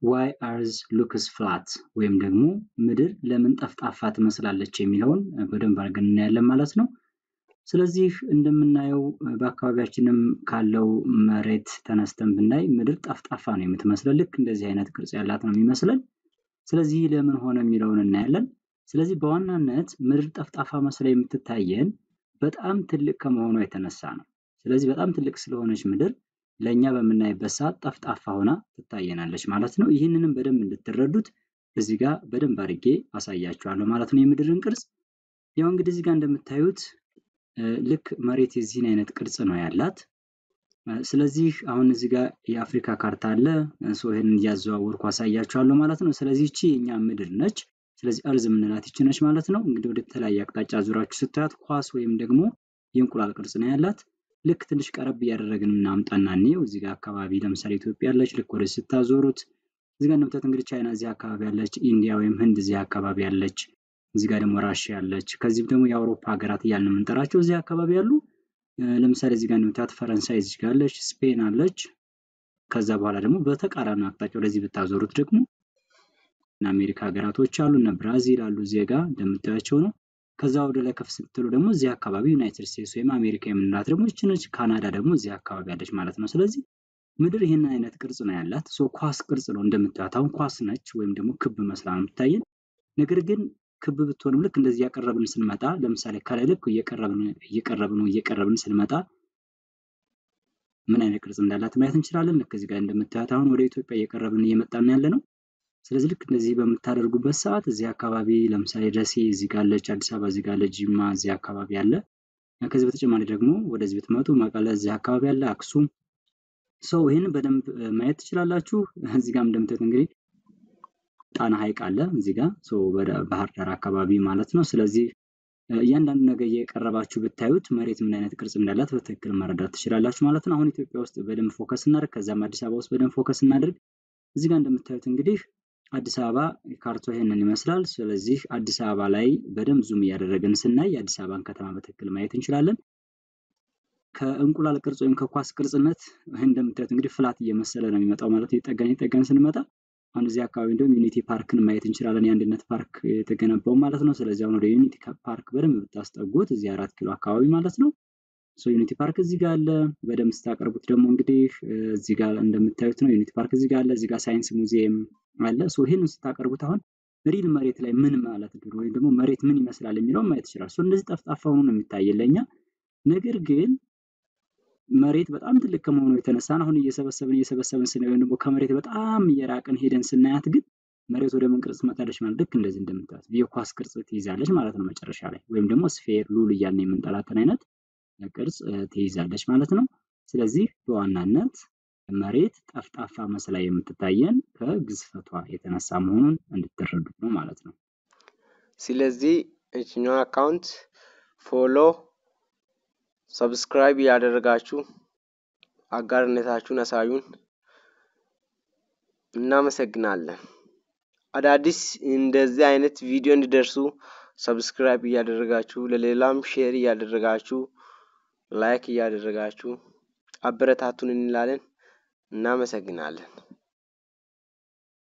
Why earth looks flat ወይም ደግሞ ምድር ለምን ጠፍጣፋ ትመስላለች የሚለውን በደንብ አድርገን እናያለን ማለት ነው። ስለዚህ እንደምናየው በአካባቢያችንም ካለው መሬት ተነስተን ብናይ ምድር ጠፍጣፋ ነው የምትመስለን። ልክ እንደዚህ አይነት ቅርጽ ያላት ነው የሚመስለን። ስለዚህ ለምን ሆነ የሚለውን እናያለን። ስለዚህ በዋናነት ምድር ጠፍጣፋ መስላ የምትታየን በጣም ትልቅ ከመሆኗ የተነሳ ነው። ስለዚህ በጣም ትልቅ ስለሆነች ምድር ለኛ በምናይበት ሰዓት ጠፍጣፋ ሆና ትታየናለች ማለት ነው። ይህንንም በደንብ እንድትረዱት እዚህ ጋር በደንብ አድርጌ አሳያችኋለሁ ማለት ነው የምድርን ቅርጽ። ያው እንግዲህ እዚህ ጋር እንደምታዩት ልክ መሬት የዚህን አይነት ቅርጽ ነው ያላት። ስለዚህ አሁን እዚህ ጋር የአፍሪካ ካርታ አለ። ይሄንን እያዘዋወርኩ አሳያችኋለሁ ማለት ነው። ስለዚህ እቺ የኛ ምድር ነች። ስለዚህ earth የምንላት ይቺ ነች ማለት ነው። እንግዲህ ወደ ተለያየ አቅጣጫ ዙራችሁ ስታያት ኳስ ወይም ደግሞ የእንቁላል ቅርጽ ነው ያላት። ልክ ትንሽ ቀረብ እያደረግን እናምጣና እንየው። እዚህ ጋር አካባቢ ለምሳሌ ኢትዮጵያ አለች። ልክ ወደ ስታዞሩት እዚህ ጋር እንደምታዩት እንግዲህ ቻይና እዚህ አካባቢ አለች፣ ኢንዲያ ወይም ህንድ እዚህ አካባቢ አለች፣ እዚህ ጋር ደግሞ ራሽያ አለች። ከዚህ ደግሞ የአውሮፓ ሀገራት እያልን የምንጠራቸው እዚህ አካባቢ አሉ። ለምሳሌ እዚህ ጋር እንደምታዩት ፈረንሳይ እዚህ ጋር አለች፣ ስፔን አለች። ከዛ በኋላ ደግሞ በተቃራኒ አቅጣጫ ወደዚህ ብታዞሩት ደግሞ አሜሪካ ሀገራቶች አሉ፣ እነ ብራዚል አሉ እዚህ ጋር እንደምታያቸው ነው። ከዛ ወደ ላይ ከፍ ስትሉ ደግሞ እዚህ አካባቢ ዩናይትድ ስቴትስ ወይም አሜሪካ የምንላት ደግሞ ይህች ነች። ካናዳ ደግሞ እዚህ አካባቢ አለች ማለት ነው። ስለዚህ ምድር ይህንን አይነት ቅርጽ ነው ያላት። So ኳስ ቅርጽ ነው እንደምታዩት። አሁን ኳስ ነች ወይም ደግሞ ክብ መስላ ነው የምታየን። ነገር ግን ክብ ብትሆንም ልክ እንደዚህ እያቀረብን ስንመጣ ለምሳሌ ከላይ ልክ እየቀረብን ስንመጣ ምን አይነት ቅርጽ እንዳላት ማየት እንችላለን። ልክ እዚህ ጋር እንደምታዩት አሁን ወደ ኢትዮጵያ እየቀረብን እየመጣን ያለ ነው። ስለዚህ ልክ እንደዚህ በምታደርጉበት ሰዓት እዚህ አካባቢ ለምሳሌ ደሴ እዚህ ጋር አለች፣ አዲስ አበባ እዚህ ጋር አለች፣ ጅማ እዚህ አካባቢ አለ። ከዚህ በተጨማሪ ደግሞ ወደዚህ ብትመጡ መቀለ እዚህ አካባቢ አለ፣ አክሱም። So ይሄንን በደንብ ማየት ትችላላችሁ። እዚህ ጋር እንደምታዩት እንግዲህ ጣና ሐይቅ አለ እዚህ ጋር so ባህር ዳር አካባቢ ማለት ነው። ስለዚህ እያንዳንዱ ነገር እየቀረባችሁ ብታዩት መሬት ምን አይነት ቅርጽ እንዳላት በትክክል መረዳት ትችላላችሁ ማለት ነው። አሁን ኢትዮጵያ ውስጥ በደንብ focus እናድርግ፣ ከዛም አዲስ አበባ ውስጥ በደንብ focus እናድርግ። እዚህ ጋር እንደምታዩት እንግዲህ አዲስ አበባ ካርታው ይሄንን ይመስላል። ስለዚህ አዲስ አበባ ላይ በደንብ zoom እያደረግን ስናይ የአዲስ አበባን ከተማ በትክክል ማየት እንችላለን። ከእንቁላል ቅርጽ ወይም ከኳስ ቅርጽነት እንደምታዩት እንግዲህ flat እየመሰለ ነው የሚመጣው ማለት ነው። እየጠጋን ስንመጣ አሁን እዚህ አካባቢ እንደውም ዩኒቲ ፓርክን ማየት እንችላለን። የአንድነት ፓርክ የተገነባው ማለት ነው። ስለዚህ አሁን ወደ ዩኒቲ ፓርክ በደንብ ብታስጠጉት እዚህ 4 ኪሎ አካባቢ ማለት ነው። So ዩኒቲ ፓርክ እዚህ ጋር አለ። በደንብ ስታቀርቡት ደግሞ እንግዲህ እዚህ ጋር እንደምታዩት ነው። ዩኒቲ ፓርክ እዚህ ጋር አለ። እዚህ ጋር ሳይንስ ሙዚየም አለ። So ይሄንን ስታቀርቡት አሁን real መሬት ላይ ምን ማለት ነው ወይም ደግሞ መሬት ምን ይመስላል የሚለውን ማየት ይችላል። So እንደዚህ ጠፍጣፋ ሆኖ ነው የሚታየን ለኛ። ነገር ግን መሬት በጣም ትልቅ ከመሆኑ የተነሳ አሁን እየሰበሰብን ስናየው ወይም ደግሞ ከመሬት በጣም እየራቅን ሄደን ስናያት ግን መሬት ወደ ምን ቅርጽ ትመጣለች ማለት ልክ እንደዚህ እንደምታዩት የኳስ ቅርጽ ትይዛለች ማለት ነው መጨረሻ ላይ፣ ወይም ደግሞ sphere ሉል እያልን የምንጠራትን አይነት ቅርጽ ትይዛለች ማለት ነው። ስለዚህ በዋናነት መሬት ጠፍጣፋ መስላ የምትታየን ከግዝፈቷ የተነሳ መሆኑን እንድትረዱት ነው ማለት ነው። ስለዚህ እቺኛው account follow subscribe ያደረጋችሁ አጋርነታችሁን አሳዩን። እናመሰግናለን። አዳዲስ እንደዚህ አይነት ቪዲዮ እንዲደርሱ subscribe እያደረጋችሁ ለሌላም share እያደረጋችሁ like እያደረጋችሁ አበረታቱን እንላለን። እናመሰግናለን።